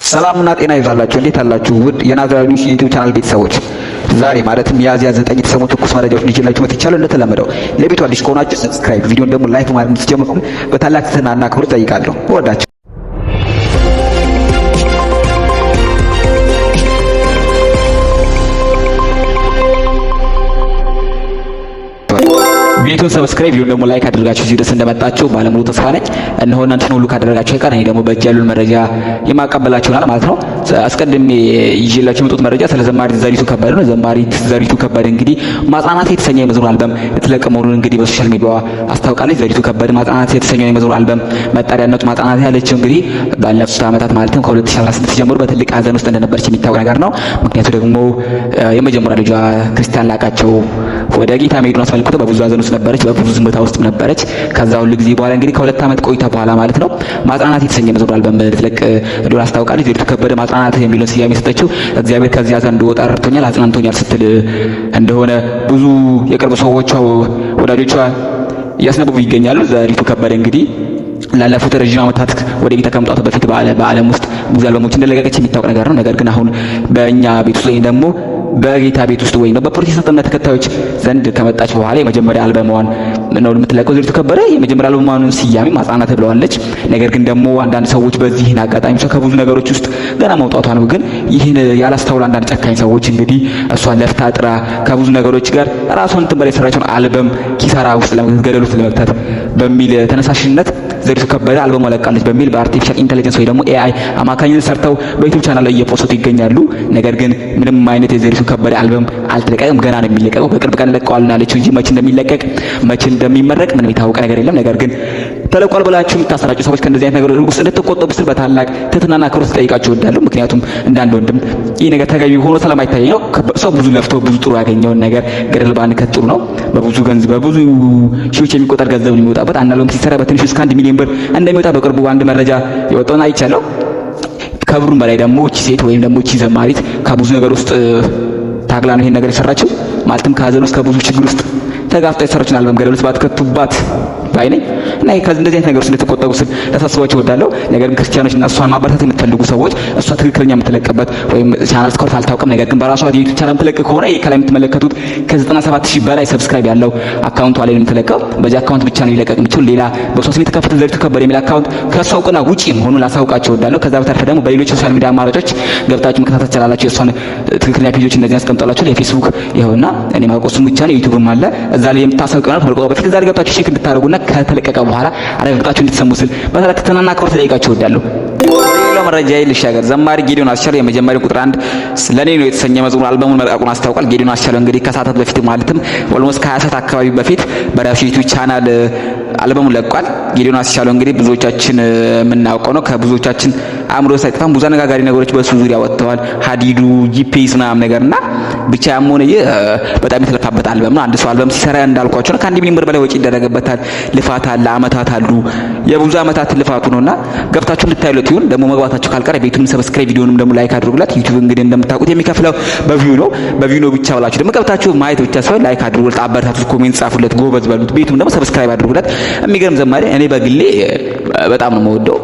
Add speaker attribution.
Speaker 1: ሰላምና ጤና ይብዛላችሁ። እንዴት አላችሁ? ውድ የናዝራዊ ኒውስ ዩቲዩብ ቻናል ቤተሰቦች፣ ዛሬ ማለትም ሚያዝያ 9 የተሰሙ ትኩስ መረጃዎችን ይዤላችሁ መጥቻለሁ። እንደተለመደው ለቤቱ አዲስ ከሆናችሁ subscribe፣ ቪዲዮን ደግሞ like ማድረግ እንድትጀምሩ በታላቅ ትህትናና አክብሮት እጠይቃለሁ። እወዳችሁ። ቤቱን subscribe ቪዲዮን ደግሞ like አድርጋችሁ እዚህ ድረስ እንደመጣችሁ ባለሙሉ ተስፋ ነኝ። እነሆ እናንተን ሁሉ ካደረጋችሁ አይቀር እኔ ደግሞ በእጅ ያሉን መረጃ የማቀበላችሁ ይሆናል ማለት ነው። አስቀድሜ ይዤላችሁ የመጡት መረጃ ስለ ዘማሪት ዘሪቱ ከበደ ነው። ዘማሪት ዘሪቱ ከበደ እንግዲህ ማጽናናት የተሰኘ የመዝሙር አልበም ልትለቅ መሆኑን እንግዲህ በ social media ዋ አስታውቃለች። ዘሪቱ ከበደ ማጽናናት የተሰኘው የመዝሙር አልበም መጠሪያነቱ ማጽናናት ያለችው እንግዲህ ባለፉት ዓመታት ማለትም ከ2016 ጀምሮ በትልቅ ሀዘን ውስጥ እንደነበረች የሚታወቅ ነገር ነው። ምክንያቱ ደግሞ የመጀመሪያ ልጇ ክርስቲያን ላቃቸው ወደ ጌታ መሄዱን አስመልክቶ በብዙ ሀዘን ውስጥ ነበረች፣ በብዙ ዝምታ ውስጥ ነበረች። ከዛ ሁሉ ጊዜ በኋላ እንግዲህ ከ2 ዓመት ቆይታ በኋላ ማለት ነው ማጽናናት የተሰኘ መዝሙር አልበም ልትለቅ እንደሆነ አስታውቃለች። ዘሪቱ ከበደ ማጽናናት የሚለውን ስያሜ የሰጠችው እግዚአብሔር ከዚህ ሀዘን እንድወጣ ረድቶኛል፣ አጽናንቶኛል ስትል እንደሆነ ብዙ የቅርብ ሰዎቿ፣ ወዳጆቿ እያስነበቡ ይገኛሉ። ዘሪቱ ከበደ እንግዲህ ላለፉት ረዥም ዓመታት ወደ ጌታ ከመምጣቷ በፊት በዓለም ውስጥ ብዙ አልበሞች እንደለቀቀች የሚታወቅ ነገር ነው። ነገር ግን አሁን በእኛ ቤት ውስጥ ወይም ደግሞ በጌታ ቤት ውስጥ ወይም በፕሮቴስታንት እምነት ተከታዮች ዘንድ ከመጣች በኋላ የመጀመሪያ አልበሟን ነው የምትለቀው። ዘሪቱ ከበደ የመጀመሪያ አልበሟን ስያሜ ማጽናናት ብለዋለች። ነገር ግን ደግሞ አንዳንድ ሰዎች በዚህን አጋጣሚ እሷ ከብዙ ነገሮች ውስጥ ገና መውጣቷ ነው። ግን ይህን ያላስተውሉ አንዳንድ ጨካኝ ሰዎች እንግዲህ እሷን ለፍታ ጥራ ከብዙ ነገሮች ጋር ራሷን እንትን በላይ የሰራችውን አልበም ኪሳራ ውስጥ ገደል ውስጥ ለመክተት በሚል ተነሳሽነት ዘሪቱ ከበደ አልበሟ ለቃለች በሚል በ artificial intelligence ወይ ደግሞ AI አማካኝነት ሰርተው በዩቲዩብ ቻናል ላይ እየ post ቱ ይገኛሉ። ነገር ግን ምንም አይነት የዘሪቱ ከበደ አልበም አልተለቀቀም። ገና ነው የሚለቀቀው። በቅርብ ቀን ለቀዋል ያለችው እንጂ መቼ እንደሚለቀቅ፣ መቼ እንደሚመረቅ ምንም የታወቀ ነገር የለም። ነገር ግን ተለቋል ብላችሁ የምታሰራጩ ሰዎች ከእንደዚህ አይነት ነገር ውስጥ እንድትቆጠቡ ስል በታላቅ ትህትናና አክብሮት ልጠይቃችሁ እወዳለሁ። ምክንያቱም እንዳንድ ወንድም ይህ ነገር ተገቢ ሆኖ ስለማይታየኝ ነው። ሰው ብዙ ለፍቶ ብዙ ጥሩ ያገኘውን ነገር ገደል ባንከት ጥሩ ነው። በብዙ ገንዘብ፣ በብዙ ሺዎች የሚቆጠር ገንዘብ ነው የሚወጣበት። አንድ አልበም ሲሰራ በትንሹ እስከ 1 ሚሊዮን ብር እንደሚወጣ በቅርቡ አንድ መረጃ የወጣውን አይቻለሁ። ከብሩም በላይ ደግሞ እቺ ሴት ወይም ደግሞ እቺ ዘማሪት ከብዙ ነገር ውስጥ ታግላ ነው ይሄን ነገር የሰራችው። ማለትም ከሀዘን ውስጥ፣ ከብዙ ችግር ውስጥ ተጋፍጣ የሰራችውን አልበም ገደል ውስጥ ባትከቱባት ባይ ነኝ እና ከዚህ እንደዚህ አይነት ነገሮች እንድትቆጠቡ ስል ላሳስባችሁ እወዳለሁ። ነገር ግን ክርስቲያኖች እና እሷን ማበረታት የምትፈልጉ ሰዎች እሷ ትክክለኛ የምትለቅበት ወይም ቻናል እስካሁን አልታወቀም። ነገር ግን በራሷ የዩቲዩብ ቻናል የምትለቅ ከሆነ ይሄ ከላይ የምትመለከቱት ከ97,000 በላይ subscribe ያለው account ቷ ላይ ነው የምትለቀው። በዚህ account ብቻ ነው ሊለቀቅ የሚችል። ሌላ በሷ ስም የተከፈተ ዘሪቱ ከበደ የሚል account ከእሷ እውቅና ውጪ መሆኑን ላሳውቃችሁ እወዳለሁ። ከዛ በተረፈ ደግሞ በሌሎች social media አማራጮች ገብታችሁ መከታተል ትችላላችሁ። የእሷን ትክክለኛ page ኦች እንደዚህ አስቀምጠላችሁ የፌስቡክ ይኸውና፣ እኔ ማውቀው እሱን ብቻ ነው። ዩቲዩብም አለ፣ እዛ ላይ የምታሳውቅ ይሆናል። ከመልቀቋ በፊት እዛ ላይ ገብታችሁ check እንድታደርጉና ከተለቀቀ በኋላ አረጋግጣችሁ እንድትሰሙ ስል በታላቅ ትህትናና አክብሮት ልጠይቃችሁ እወዳለሁ። ሌላው መረጃ ልሻገር። ዘማሪ ጌዲዮን አስቻለው የመጀመሪያው ቁጥር አንድ ለኔ ነው የተሰኘ መዝሙር አልበሙን መልቀቁን አስታውቋል። ጌዲዮን አስቻለው እንግዲህ ከሰዓታት በፊት ማለትም almost ከ20 ሰዓት አካባቢ በፊት በራሱ ዩቲዩብ ቻናል አልበሙን ለቋል። ጌዲዮን አስቻለው እንግዲህ ብዙዎቻችን የምናውቀው ነው። ከብዙዎቻችን አእምሮ ሳይጠፋም ብዙ አነጋጋሪ ነገሮች በሱ ዙሪያ ወጥተዋል። ሀዲዱ፣ GPS ምናምን ነገርና ብቻ ያም ሆነ ይህ በጣም የተለፋበት አልበም ነው። አንድ ሰው አልበም ሲሰራ እንዳልኳቸው ነው ከ1 ሚሊዮን ብር በላይ ወጪ ይደረግበታል። ልፋት አለ፣ አመታት አሉ። የብዙ አመታት ልፋቱ ነውና ገብታችሁ እንድታዩለት ይሁን። ደግሞ መግባታችሁ ካልቀረ ቤቱንም subscribe፣ ቪዲዮንም ደግሞ like አድርጉለት። ዩቲዩብ እንግዲህ እንደምታውቁት የሚከፍለው በ view ነው። በ view ነው ብቻ ብላችሁ ደግሞ ገብታችሁ ማየት ብቻ ሳይሆን like አድርጉለት፣ አበረታቱት፣ comment ጻፉለት፣ ጎበዝ በሉት። ቤቱም ደግሞ subscribe አድርጉለት። የሚገርም ዘማሪ፣ እኔ በግሌ በጣም ነው የምወደው።